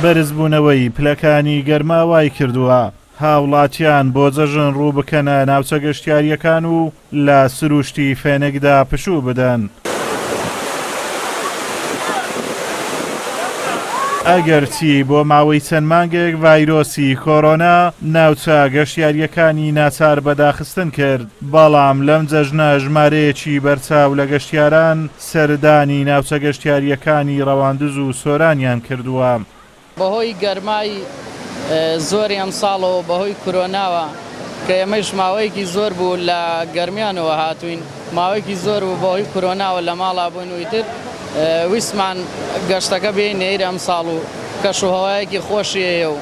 بەرزبوونەوەی پلەکانی گەرما وایکردووە هاوڵاتیان بۆ جەژن ڕوو بکەنە ناوچە گەشتیارییەکان و لە سروشتی فێنکدا پشوو بدەن. ئەگەرچی بۆ ماوەی چەند مانگێک ڤایرۆسی کۆرۆنا ناوچە گەشتیارییەکانی ناچار بە داخستن کرد، بەڵام لەم جەژنە ژمارەیەکی بەرچاو لە گەشتیاران سەردانی ناوچە گەشتیارییەکانی ڕەواندز و سۆرانیان کردووە. بەهۆی گەرمای زۆری ئەمساڵەوە بەهۆی کرۆناوە کە ئێمەیش ماوەیەکی زۆر بوو لە گەرمیانەوە هاتووین ماوەیەکی زۆر بوو بەهۆی کرۆناوە لە ماڵا بووین و ئیتر ویستمان گەشتەکە بێینە ئیرە ئەمساڵ و کەش و هەوایەکی خۆشی هەیە و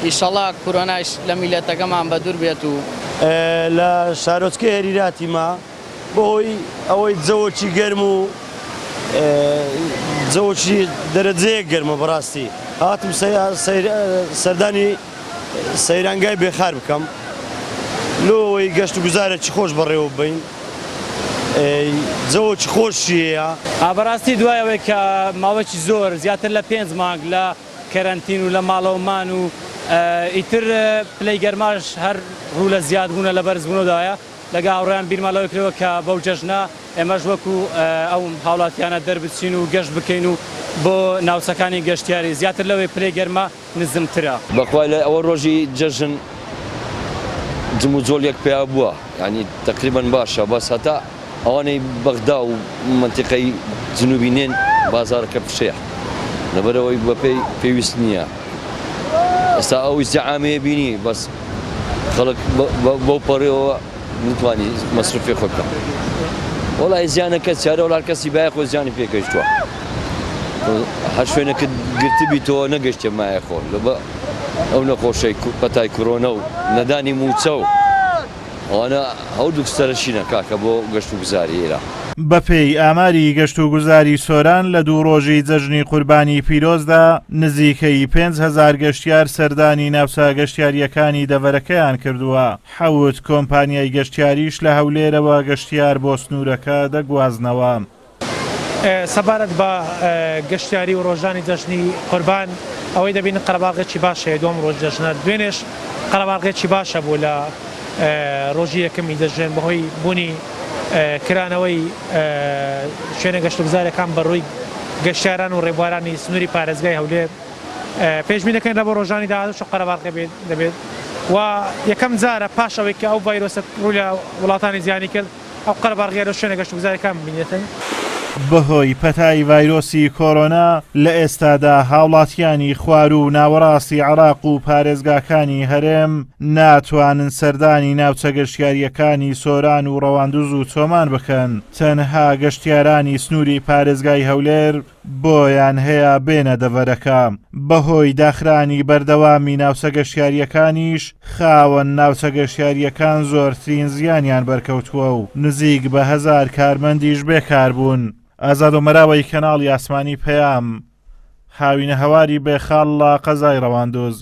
ئیشەڵا کرۆنایش لە میللەتەکەمان بەدوور بێت و. لە شارۆچکەی هەریراتی ما بەهۆی ئەوەی جەوەکی گەرم و جەوەکی دەرەجەیەک گەرمە بەڕاستی هاتم سەردانی سەیرانگای بێخار بکەم لۆ ئەوەی گەشت و گوزارێکی خۆش بەڕێوە ببەین جەوەکی خۆشی هەیە. بەڕاستی دوای ئەوەی کە ماوەیەکی زۆر زیاتر لە پێنج مانگ لە کەرەنتین و لە ماڵەوە مان و ئیتر پلەی گەرماش هەر ڕوو لە زیادبوونە لە بەرزبوونەودایە لەگە هاوڕێیان بیرمان لەوە کردەوە کە بەو جەژنە ئێمەش وەکو ئەو هاوڵاتیانە دەربچین و گەشت بکەین و بۆ ناوچەکانی گەشتیاری زیاتر لەوەی پلەی گەرما نزمترە. بەخوا لە ئەوە ڕۆژی جەژن جموجۆڵ یەک پیا بووە یانی تەقریبەن باشە بەس هەتا ئەوانەی بەغدا و مەنتیقەی جنوبی نێن بازاڕەکە فشەیە لەبەرئەوەی بەپێی پێویست نییە ئێستا ئەو ئیزدیعامەیە بینی بەس خەڵک بەو پەڕیەوە نتوانی مەسرفی خۆ بکە وەڵی زیانەکە چارە وڵات کەسی بای خۆ زیانی پێکەشتووە هەر شوێنەکە گرتبیتەوە نەگەشتێ مایە خۆ لەبە ئەو نەخۆشەی پەتای کۆرۆنە و نەدانی موچە و ئەوانە هەردووک سەرەشینە کاکە بۆ گەشتوگوزاری ئێران. بەپێی ئاماری گەشتوگوزاری سۆران لە دوو ڕۆژی جەژنی قوربانی پیرۆزدا نزیکەی 5000 گەشتیار سەردانی ناوچە گەشتیارییەکانی دەڤەرەکەیان کردووە، حەوت کۆمپانیای گەشتیاریش لە هەولێرەوە گەشتیار بۆ سنوورەکە دەگوازنەوە. سەبارەت بە گەشتیاری و ڕۆژانی جەژنی قوربان ئەوەی دەبینن قەرەباڵغێکی باش هەیە دووەم ڕۆژ جەژنە دوێنێش قەرەباڵغێکی باش هەبوو لە ڕۆژی یەکەمی جەژن بەهۆی بوونی کرانەوەی شوێنە گەشتوگوزارەکان بەڕووی گەشتیاران و ڕێبوارانی سنووری پارێزگای هەولێر پێشبینی دەکەین لە بۆ ڕۆژانی داهاتوو قەرەباڵغی دەبێت و یەکەم جارە پاش ئەوەی کە ئەو ڤایرۆسە ڕووی لە وڵاتانی جیهانی کرد ئەو قەرەباڵغییە لە شوێنە گەشتوگوزارییەکان ببینێتن. بەهۆی پەتای ڤایرۆسی کۆرۆنا لە ئێستادا هاوڵاتیانی خواروو و ناوەڕاستی عێراق و پارێزگاکانی هەرێم ناتوانن سەردانی ناوچە گەشتیارییەکانی سۆران و ڕەواندز و چۆمان بکەن، تەنها گەشتیارانی سنووری پارێزگای هەولێر بۆیان هەیە بێنە دەڤەرەکە، بەهۆی داخرانی بەردەوامی ناوچە گەشتیارییەکانیش خاوەن ناوچە گەشتیارییەکان زۆرترین زیانیان بەرکەوتووە و نزیک بە هەزار کارمەندیش بێکاربوون. ئازاد ئۆمەراوەی کەناڵی ئاسمانی پەیام، هاوینەهەواری بێخاڵ لە قەزای ڕەواندوز.